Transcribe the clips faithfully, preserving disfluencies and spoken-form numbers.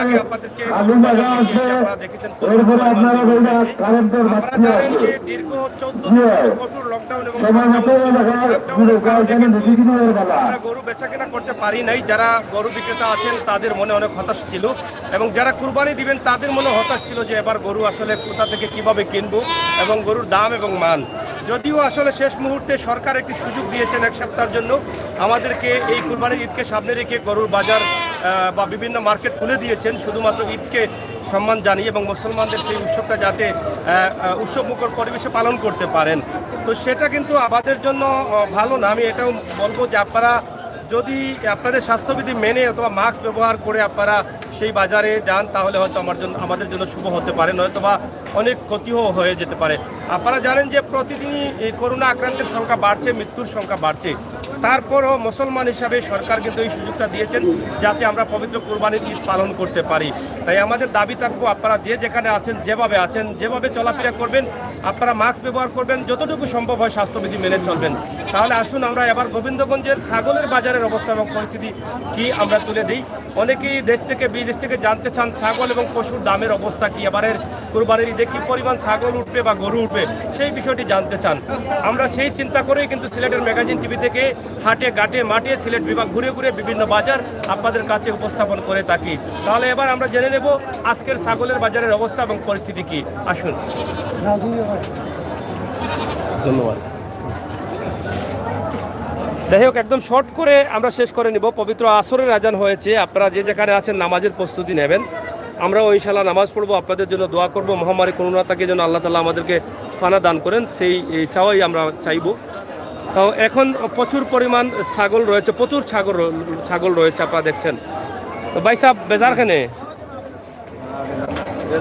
আগে আপনাদেরকে আলু বাজার জায়গা দেখিয়ে আছে, এসে আপনারা দেখেছেন প্রচুর এরপরে পরিমাণ আপনারা গরু বলবেন রয়েছে। কারেন্টের আপনারা বাতি জানেন আছে। যে দীর্ঘ চোদ্দ দিন ধরে কঠোর লকডাউন এবং সাতটা মাসের কারণে কিন্তু আমরা গরু বেচাকেনা করতে পারি নাই। যারা গরু বিক্রেতা আছেন তাদের মনে অনেক হতাশ ছিল, এবং যারা কুরবানি দিবেন তাদের মনে হতাশ ছিল যে এবার গরু আসলে কোথা থেকে কিভাবে কিনবো এবং গরুর দাম এবং মান। যদিও আসলে শেষ মুহূর্তে সরকার একটি সুযোগ দিয়েছেন এক সপ্তাহের জন্য আমাদেরকে, এই কুরবানির ঈদকে সামনে রেখে গরুর বাজার আহ, বা বিভিন্ন মার্কেট খুলে দিয়েছেন শুধুমাত্র ঈদকে সম্মান জানিয়ে এবং মুসলমানদের সেই উৎসবটা যাতে আহ, আহ, উৎসবমুখর পরিবেশে পালন করতে পারেন। তো সেটা কিন্তু আমাদের জন্য আহ, ভালো না। আমি এটাও বলবো যে আপনারা যদি আপনাদের স্বাস্থ্যবিধি মেনে অথবা মাস্ক ব্যবহার করে আপনারা সেই বাজারে যান, তাহলে হয়তো আমার জন্য, আমাদের জন্য শুভ হতে পারে, নয়তো বা অনেক ক্ষতিও হয়ে যেতে পারে। আপনারা জানেন যে প্রতিদিনই এই করোনা আক্রান্তের সংখ্যা বাড়ছে, মৃত্যুর সংখ্যা বাড়ছে। তারপরও মুসলমান হিসাবে সরকার কিন্তু এই সুযোগটা দিয়েছেন যাতে আমরা পবিত্র কুরবানির ঈদ পালন করতে পারি। তাই আমাদের দাবি থাকবো, আপনারা যে যেখানে আছেন, যেভাবে আছেন, যেভাবে চলাফেরা করবেন, আপনারা মাস্ক ব্যবহার করবেন, যতটুকু সম্ভব হয় স্বাস্থ্যবিধি মেনে চলবেন। তাহলে আসুন আমরা এবার গোবিন্দগঞ্জের ছাগলের বাজারের অবস্থা এবং পরিস্থিতি কি আমরা তুলে দিই। অনেকেই দেশ থেকে বিদেশ থেকে জানতে চান ছাগল এবং পশুর দামের অবস্থা কি, এবারের কুরবানির ঈদে কি পরিমাণ ছাগল উঠবে বা গরু উঠবে, সেই বিষয়টি জানতে চান। আমরা সেই চিন্তা করেই কিন্তু সিলেটের ম্যাগাজিন টিভি থেকে হাটে ঘাটে মাঠে সিলেট বিভাগ ঘুরে ঘুরে বিভিন্ন বাজার আপনাদের কাছে উপস্থাপন করে থাকি। তাহলে এবার আমরা জেনে নেব আজকের ছাগলের বাজারের অবস্থা এবং পরিস্থিতি কি। আসুন। ধন্যবাদ। যাই হোক, একদম শর্ট করে আমরা শেষ করে নিব। পবিত্র আসরের আজান হয়েছে, আপনারা যে যেখানে আছেন নামাজের প্রস্তুতি নেবেন। আমরাও ইনশাল্লাহ নামাজ পড়বো, আপনাদের জন্য দোয়া করবো, মহামারী করোনা থেকে যেন আল্লাহ তাআলা আমাদেরকে ফানা দান করেন, সেই এই চাওয়াই আমরা চাইবো। তো এখন প্রচুর পরিমাণ ছাগল রয়েছে, প্রচুর ছাগল র-, ছাগল রয়েছে, আপনারা দেখছেন। তো ভাই সাহেব, বেজার কেনে?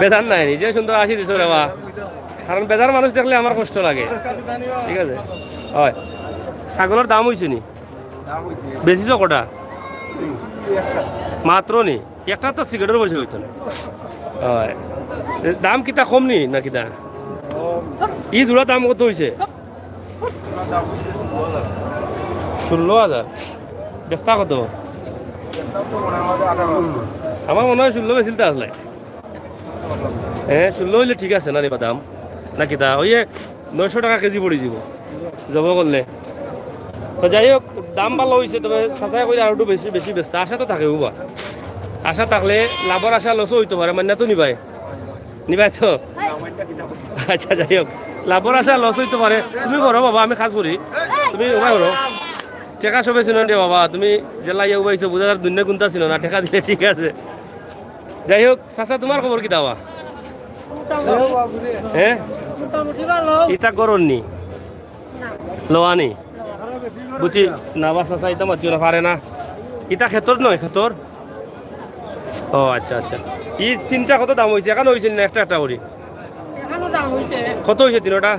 বেজার নাই নি, যে সুন্দর আসি দিছো রে বা। কারণ বেজার মানুষ দেখলে আমার কষ্ট লাগে। ঠিক আছে? হয়। ছাগলের দাম হইছে নি? বেচিছো কটা? মাত্র নি? একটা তো সিগারেটের পয়সা হইতো না। হয়। দাম কিতা কম নি না কিতা? ই জোড়া দাম কত হইছে? ষোলো হাজার। বেচতা কত? আমার মনে হয় ষোলো বেচিলতা আসলে। হ্যাঁ, ষোলো হইলে ঠিক আছে না রে বা দাম? না কিতা? ওই যে নয়শো টাকা কেজি পড়ি দিব জব করলে। তো যাই হোক, দাম ভালো হইছে, তবে চাচায় কইরা আর একটু বেশি, বেশি বেচতা। আশা তো থাকে উবা। আশা থাকলে লাভর আশা লসও হইতে পারে, মান্না তো নিবায়। নিবায় তো? আচ্ছা, যাই হোক, লাভর আশা লস হইতে পারে। তুমি করো বাবা, আমি কাজ করি, তুমি উবায় করো। টেকা সবে চিনো রে বাবা, তুমি জেলা ইয়া উবাইছো, বুঝা যার দুনিয়া গুনতা চিনো না, টেকা দিলে ঠিক আছে। যাই হোক, চাচা, তোমার খবর কিতা বা? হ্যাঁ? ইতা গরর নি? লওয়া নি? বুঝছি। না বা চাচা, ইতা মাতিও না, পারে না। ইতা খেতর নয়, খেতর? ও আচ্ছা, আচ্ছা। ই তিনটা কত দাম হইছে? এখানো হইছে না, একটা একটা করি? এখানো দাম হইছে। কত হইছে তিনোটা?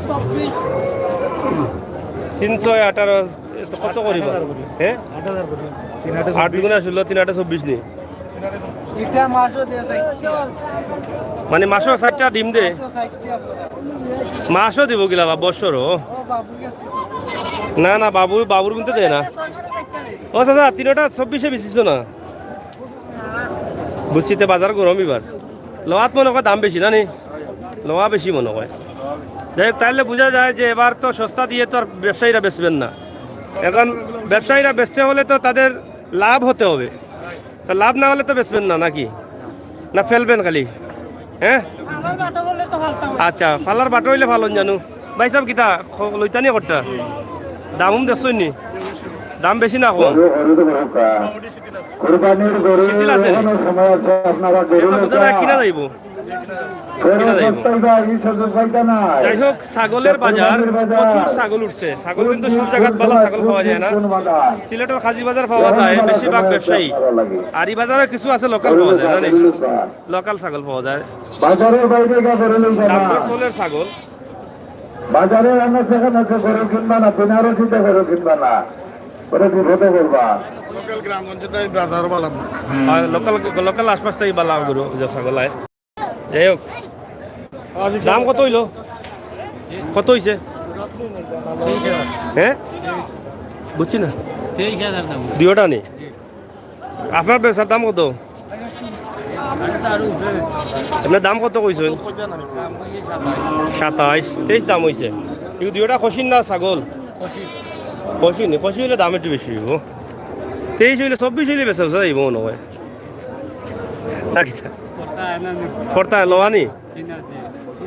চব্বিশ। তিন ছয় আঠারো, তো কত করিবা? আট হাজার করি। হ্যাঁ? আট হাজার করি। তিন আটে আট চব্বিশ। দুগুণে ষোলো, তিন আটে চব্বিশ নি? এটা মাসও দিয়ে চারটা। মানে মাসও চারটা ডিম দে? মাসও চারটা। মাসও দিব কিলা বা বছরও? ও বাবুর কাছে। না, না, বাবু, বাবুর কিন্তু দেয় না। ও চাচা, তিনোটা চব্বিশে বেচিছো না? বুঝছি, তে বাজার গরম এবার। লওয়াত মনে হয় দাম বেশি না নি? লওয়া বেশি মনে হয়। যাই হোক, তাইলে বুঝা যায় যে এবার তো সস্তা দিয়ে তো আর ব্যবসায়ীরা বেচবেন না। এখন ব্যবসায়ীরা বেচতে হলে তো তাদের লাভ হতে হবে। তা লাভ না হলে তো বেচবেন না নাকি? না ফেলবেন খালি? হ্যাঁ? আচ্ছা, ফালার বাটা হইলে ফালন জানো। ভাই সাহেব, কিতা খ-, লইতানি কট্টা? দাম উম দেখছইন নি? দাম বেশি না কম? কুরবানির গরু শিথিল আছে নি? এখনো সময় আছে, আপনারা গরু এটা বুঝা যায় কিনা যাইব? কিনা যাইব? যাই হোক, ছাগলের বাজার, প্রচুর ছাগল উঠছে। ছাগল কিন্তু সব জায়গাত ভালো ছাগল পাওয়া যায় না। সিলেটের কাজী বাজার পাওয়া যায় বেশিরভাগ ব্যবসায়ী, আর এই বাজারে কিছু আছে লোকাল পাওয়া যায় না নি? লোকাল ছাগল পাওয়া যায়। বাজারের বাইরে যা গরু লইবা না। দাম দর চলের ছাগল। বাজারে আনাচে কানাচে গরু কিনবা না, বেনারসিতে গরু কিনবা না। ওরে বিপদে পড়বা। লোকাল গ্রামগঞ্জে তো এই বাজার ভালো। আর লোকাল, লোকাল আশপাশ থেকে ভালো গরু, যে ছাগল হয়। যাই হোক, দাম কত হইলো? কত হইছে? হ্যাঁ? বুঝছি না। তেইশ হাজার দাম। দুইটা নি? আপনার বেচার দাম কত? আপনার দাম কত কইছইন? সাতাইশ, তেইশ দাম অইছে। ইগু দুইওটা খাসির না ছাগল? খাসি নি, খাসি অইলে দাম একটু বেশি অইবো। তেইশ অইলে, চব্বিশ অইলে বেচা, বেচা যাইবো মনে অয়। না কিতা? ফরতা লওয়া নি?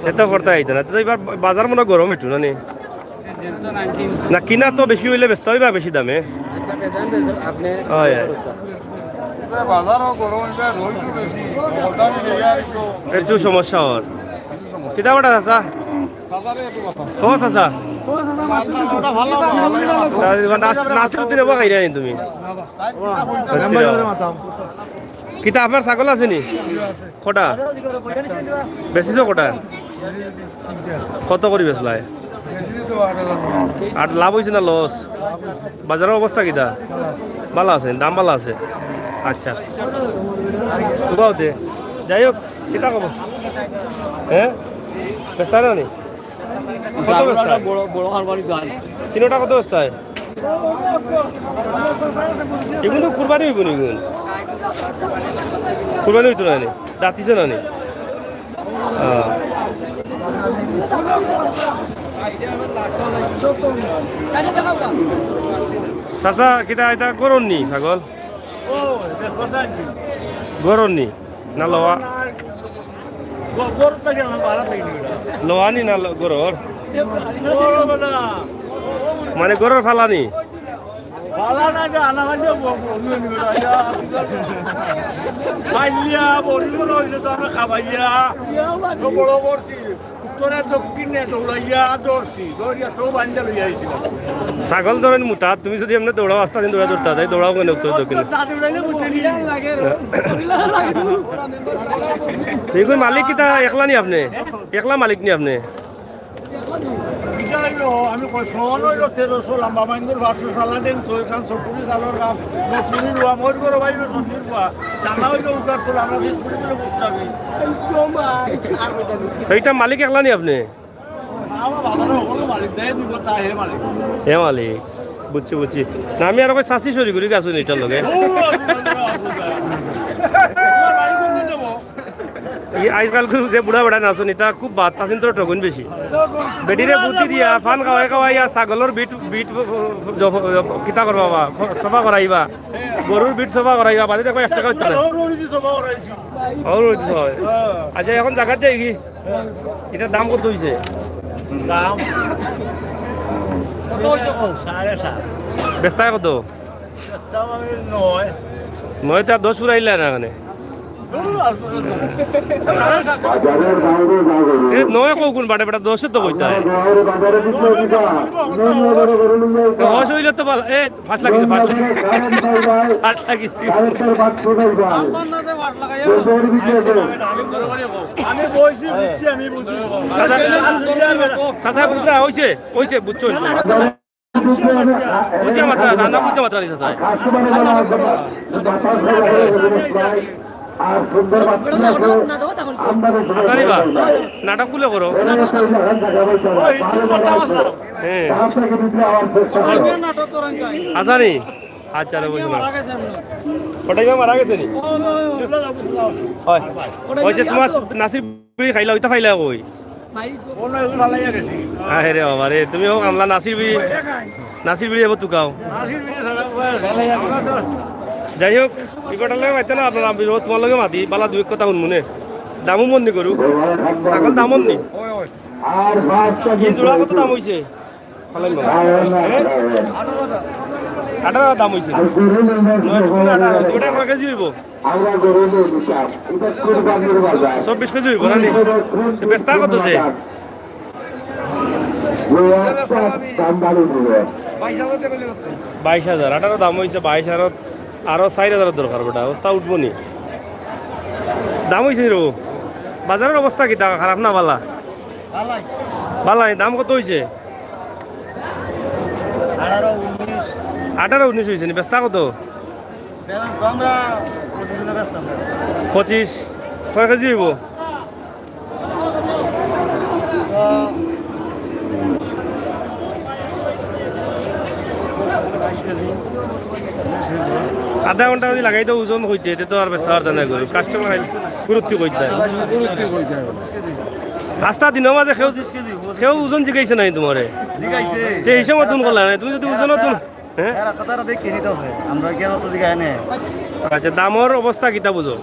ইটা ফরতা আইতো না। তো ইবার বাজার মনে অয় গরম একটু, না নি? না, কিনা তো বেশি অইলে বেচতা অইবা বেশি দামে। অয়, অয়। বাজারও গরম, ইবার রোদও বেশি। একটু সমস্যা অর। কিতা বেটা চাচা? ও চাচা। নাস-, নাসিরউদ্দিন এবার খাইরা নি তুমি? কিতা আপনার ছাগল আছে নি? কটা? বেচিছো কটা? কত করি বেচলায়? আর লাভ অইছে না লস? বাজারর অবস্থা কিতা? ভালা আছে, দাম ভালা আছে। আচ্ছা, যাই হোক, কিতা কব? হে, বেচতা না নি? কত বেচতা? বড়, বড় হারবারি দাম। তিনোটা কত বেচতা? ইগুন তো কুরবানি অইবো নি ইগুন? কুরবানি অইতো না নি? দাঁতিছে না নি? আহ। চাচা, কিতা ইটা গরর নি ছাগল? গরর নি? না লওয়া? গ-, গরুর তো কেন ভাড়া থাকি নি ওটা? লওয়া নি না ল-, গরর? গরু বেটা। মানে গরর ফালা নি? ফালা না যে আনা খাইলে ব-, ব-, ব-, ব-, ব-, খাইলিয়া, বড়ি গরু হইলে তো আমরা খাবাইয়া। তো বড় করছি। উত্তরে দক্ষিণে দৌড়াইয়া ধরছি। দৌড়িয়া তো বান্ধা লইয়া আইছি। ছাগল ধরেন মুতা, তুমি যদি এমনি দৌড়াও, আস্তা দিন দৌড়া দৌড়তা যাই, দৌড়াও কেন উত্তর দক্ষিণে? তা দৌড়াইলে বুঝে নি। ইগুন মালিক কিতা একলা নি আপনে? একলা মালিক নি আপনে? বিশাল হইলো, আমি কই, সমান হইলো তেরোশো, লম্বা মাইঙ্গুর বারোশো, সালাদিন, ছয়খান, সপুরি, সালর গাম, নপুরি রুয়া, মোর ঘরে বাইরে সন্ধির রুয়া, জানা হইলো উকার তোলা, আমরা বিশ কুড়ি কিলো গুষ্টাবি। তো ইটা মালিক একলা নি আপনে? আমার বাজারে হকল মালিক, যে দিব তা হে মালিক। হে মালিক, বুঝছি, বুঝছি। না, আমি আর কই চাচি সরি করি গেছো নি ইটার লগে। ও, আছে, আছে, আছে। এই আজকাল যে বুড়া বেটা নাচন, ইটা খুব বাদ, চাচিন তো ঠগুন বেশি। বেটিরে বুদ্ধি দিয়া, ফান খাওয়াই খাওয়াইয়া, ছাগলর বিট, বিট, জফ-, জফ-, কিতা করবা বা? সফা করাইবা। গরুর বিট সফা করাইবা, বাদে দেখবা এক টাকা অইতো না। ওর ওই যে সফা করাইছি। ওর ওই যে সফা। হ্যাঁ। আচ্ছা, এখন জাগাত যাই কি? ইটার দাম কত অইছে? দাম? কত অইছে কও? সাড়ে সাত। বেচতায় কত? বেচতাম আমি নয়। নয় তে আর দশ উড়াইলা না কেনে? ধরো, আসলে তো। সাড়ে সাত। এ নয় কও কুন বাটে বেটা, দশে তো কইতায়। দশ অইলে তো ভালা, এ, পাঁচ লাখ, পাঁচ লাখ। পাঁচ লাখ। আমার না যে পাঁচ লাখ আইয়া। আমি বইছি, বুঝছি, আমি বুঝি। চাচা, চাচা, বুঝলা, অইছে, অইছে, বুঝছো, অইছে। বুঝা মাত্রা আছে, না বুঝা মাত্রা আছে, চাচা। আসানি বা, নাটক কুলে করো। হ্যাঁ। আসানি? আচ্ছা, রে, বুঝলাম। কটাই মারা গেছে নি? হয়। ওই যে তোমার নাসির বিড়ি খাইলা, ওইটা খাইলা কই? আরে বাবা রে, তুমি হোক আমলা নাসির বিড়ি, নাসির বিড়ি এবার তুকাও। যাই হোক, ই কটার লগে মাইতে না আপনারা, আমি তোমার লগে মাতি, বালা দুই এক কথা হুনমুনে। দামও মন নি করু, ছাগল দামও নি। কি জোড়া কত দাম অইছে? ফালাই মারো। হ্যাঁ? আঠারো দাম অইছে। নয় দুগুণ আঠারো, ওটা কয় কেজি অইবো? আমরা গরু নিয়ে নিতাম। এটা কুরবানির বাজার। চব্বিশ কেজি অইবো না নি? বেচতা কত দে? দুই হাজার দাম বাড়িয়ে দিবে। বাইশ হাজার, আঠারো দাম অইছে বাইশ, আরো, আরো চাইর হাজার দরকার বেটা, তা উঠবো নি? দাম অইছে রে। বাজারর অবস্থা কিতা, খারাপ না ভালা? ভালাই। ভালাই, দাম কত অইছে? আঠারো, উনিশ। আঠারো, উনিশ অইছে নি? বেচতা কত? বেচতাম তো আমরা পঁচিশ হলে বেচতাম। পঁচিশ? কয় কেজি অইবো? তো বাইশ কেজি। আধা ঘন্টা যদি লাগাই তো ওজন কইতে, এতে তো আর বেচতে পারতা না গরু। কাস্টমার আইলে গুরুত্ব কইতে। গুরুত্ব কইতে হবে। আস্তা দিনর মাঝে কেউ, কেউ ওজন জিগাইছে নাই তোমারে? জিগাইছে। তে হিসাব মতন করলা না, তুমি যদি ওজন মতন, হ্যাঁ? তারা, তারা দেখে নিতে আছে। আমরা কি আর অত জিগাই না? আচ্ছা, দামর অবস্থা কিতা বুঝো?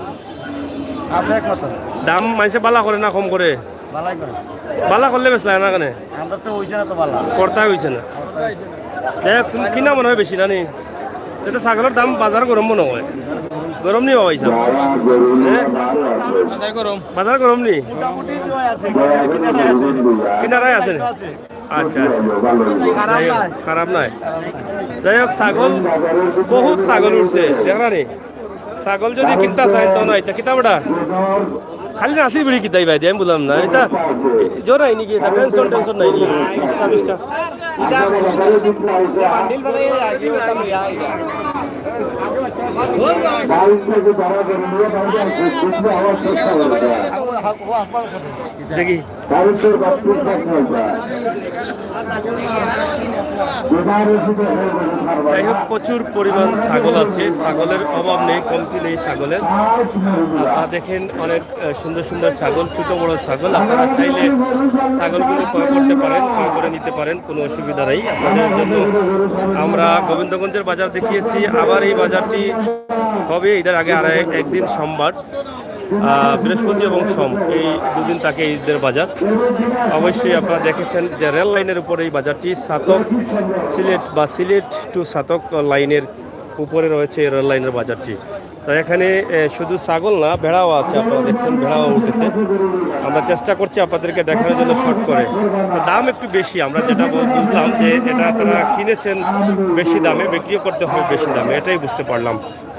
আছে এক মতো। দাম মানষে বালা করে না কম করে? বালাই করে। বালা করলে বেচলা না কেনে? আমরা তো হইছে না তো বালা। করতা হইছে না। করতা হইছে না। দেখ, তুমি কিনা মনে হয় বেশি না নি? এটা ছাগলের দাম বাজার গরম মনে হয়। গরম নি বাবা, হিসাব? হ্যাঁ? বাজার গরম। বাজার গরম নি? মোটামুটি জয় আছে। কিনারায় আছে নি? আচ্ছা, আচ্ছা। খারাপ যাই হোক, নাই। খারাপ নাই। যাই হোক, ছাগল, বহুত ছাগল উঠছে, দেখরা নি? ছাগল যদি কিনতা চাই, তো নাই, তা কিতা বেটা? খালি নাসির বিড়ি কিতাই ভাই, আমি বললাম না, এটা জোর হয়নি কি, এটা পেনশন টেনশন নাই নি? বিশটা, বিশটা। দেখি। যাই হোক, প্রচুর পরিমাণ ছাগল আছে, ছাগলের অভাব নেই, কমতি নেই ছাগলের। আপনারা দেখেন, অনেক আহ, সুন্দর সুন্দর ছাগল, ছোট বড় ছাগল। আপনারা চাইলে ছাগলগুলো ক্রয় করতে পারেন, ক্রয় করে নিতে পারেন, কোনো অসুবিধা নেই। আপনাদের জন্য আমরা গোবিন্দগঞ্জের বাজার দেখিয়েছি। আবার এই বাজারটি হবে ঈদের আগে আর এক-, একদিন সোমবার, আহ, বৃহস্পতি এবং সোম, এই দুদিন থাকে ঈদের বাজার। অবশ্যই আপনারা দেখেছেন যে রেল লাইনের উপরে এই বাজারটি, ছাতক সিলেট বা সিলেট টু ছাতক লাইনের উপরে রয়েছে এই রেল লাইনের বাজারটি। তো এখানে, এ, শুধু ছাগল না, ভেড়াও আছে, আপনারা দেখছেন, ভেড়াও উঠেছে। আমরা চেষ্টা করছি আপনাদেরকে দেখানোর জন্য শর্ট করে। তো দাম একটু বেশি, আমরা যেটা বল-, বুঝলাম যে এটা তারা কিনেছেন বেশি দামে, বিক্রিও করতে হবে বেশি দামে, এটাই বুঝতে পারলাম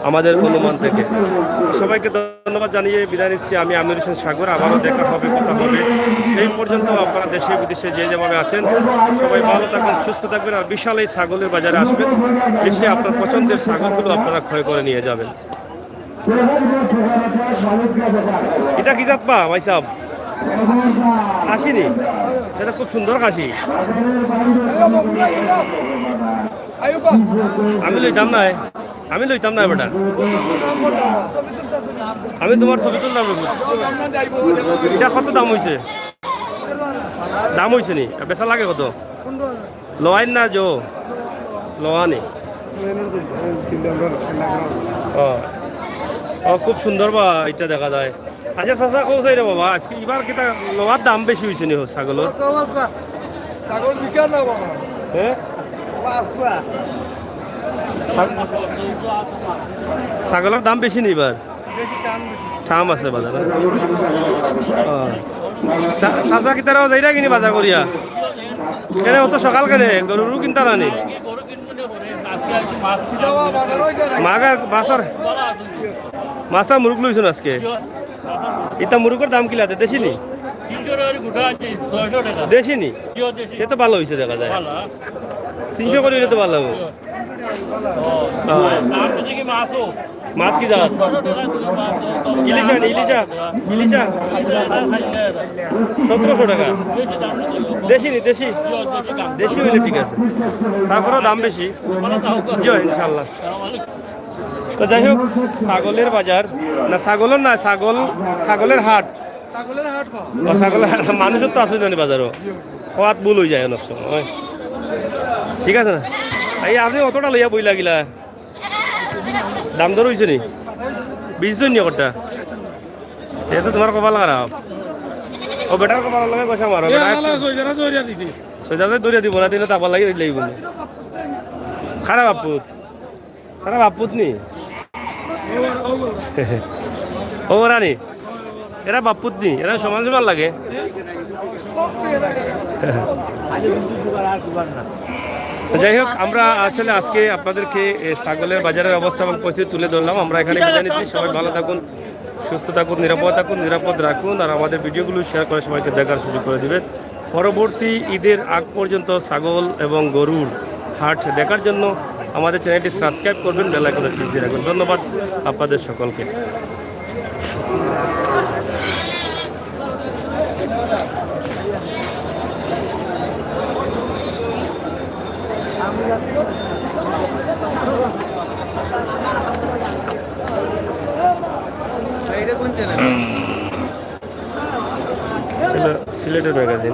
আমাদের অনুমান থেকে। সবাইকে ধন্যবাদ জানিয়ে বিদায় নিচ্ছি আমি, আমির হোসেন সাগর। আবারও দেখা হবে, কথা হবে। সেই পর্যন্ত আপনারা দেশে বিদেশে যে যেভাবে আছেন, সবাই ভালো থাকবেন, সুস্থ থাকবেন। আর বিশাল এই ছাগলের বাজারে আসবেন, এসে আপনার পছন্দের ছাগলগুলো আপনারা ক্রয় করে নিয়ে যাবেন। এটা কি জাত বা, ভাই সাহেব? খাসি নি? এটা খুব সুন্দর খাসি। আমি লইতাম না। আমি লইতাম না বেটা। আমি তোমার ছবি তুললাম। এটা কত দাম হইছে? দাম হইছে নি? বেচা লাগে কত? লওয়াইন না জো? লওয়া নি। ও। ও, খুব সুন্দর বা, এটা দেখা যায়। আচ্ছা, চাচা, কও চাই রে বাবা, আজকে এবার কিতা লওয়ার দাম বেশি হইছে নি হো ছাগলর? ছাগল বিকার না বাবা। হ্যাঁ? বাবা, বাবা। ছাগ-, ছাগলর দাম বেশি নি এবার? বেশি টান বেশি। টান আছে বাজারে। ও। চা-, চাচা কিতারাও যাইরা কিনি বাজার করিয়া? কেনে অত সকাল কেনে? গরু কিনতা না নি? মাগা মাছর, মাছা মুরুক লইছন আজকে। ইতা মুরুকর দাম কিলাতে? দেশি নি? তিনশো টাকা করে গোটা আছে, ছয়শো টাকা। দেশি নি? জিও দেশি। এ তো ভালো হইছে দেখা যায়। ভালো, হ্যাঁ। তিনশো করে হইলে তো ভালো হবে। ও। হ্যাঁ। আর আপনি কি মাছও? মাছ কি জাত? ছয়শো টাকা কিলো মাছ, দশ টাকা। ইলিশা নি, ইলিশা? ইলিশা? সতেরোশো টাকা। বেশি দাম নিচ্ছে। দেশি নি, দেশি? জিও দেশি দাম। দেশি হইলে ঠিক আছে, তারপরেও দাম বেশি। ভালো থাকো। জি, ইনশাল্লাহ। আসসালামু আলাইকুম। তো যাই হোক, ছাগলের বাজার, না, ছাগলের না, ছাগল, ছাগলের হাট। ছাগলের হাট বা? ও, ছাগলের হাট, মানুষের তো আসলে জানি বাজারও। খোয়াত ভুল হয়ে যায় অনেক সময়। ঠিক আছে না? এই আপনি অতটা লইয়া বই লাগিলা, দাম দর হইছে নি? বিশ জন নিয়ে কটা? এ তো তোমার কপাল খারাপ। ও, বেটার কপাল লাগে, পয়সা মারো, এ বেটা। হালা ছয় হাজার ধরিয়া দিছে। ছয় হাজার ধরিয়া দিব না, দিলে তো আবার লাগি লাগি বলে। খারাপ আপু। তারা বাপুত নি? ও, ওরা নি? এরা বাপুত নি? এরা সমান সমান লাগে। তো যাই হোক, আমরা আসলে আজকে আপনাদেরকে, এ, ছাগলের বাজারের অবস্থা এবং পরিস্থিতি তুলে ধরলাম। আমরা এখানে বিদায় নিচ্ছি। সবাই ভালো থাকুন, সুস্থ থাকুন, নিরাপদ থাকুন, নিরাপদ রাখুন, আর আমাদের ভিডিওগুলো শেয়ার করে সবাইকে দেখার সুযোগ করে দিবেন। পরবর্তী ঈদের আগ পর্যন্ত ছাগল এবং গরুর হাট দেখার জন্য আমাদের চ্যানেলটি সাবস্ক্রাইব করবেন, বেল আইকনে ক্লিক দিয়ে রাখবেন। ধন্যবাদ আপনাদের সকলকে। এটা সিলেটের ম্যাগাজিন।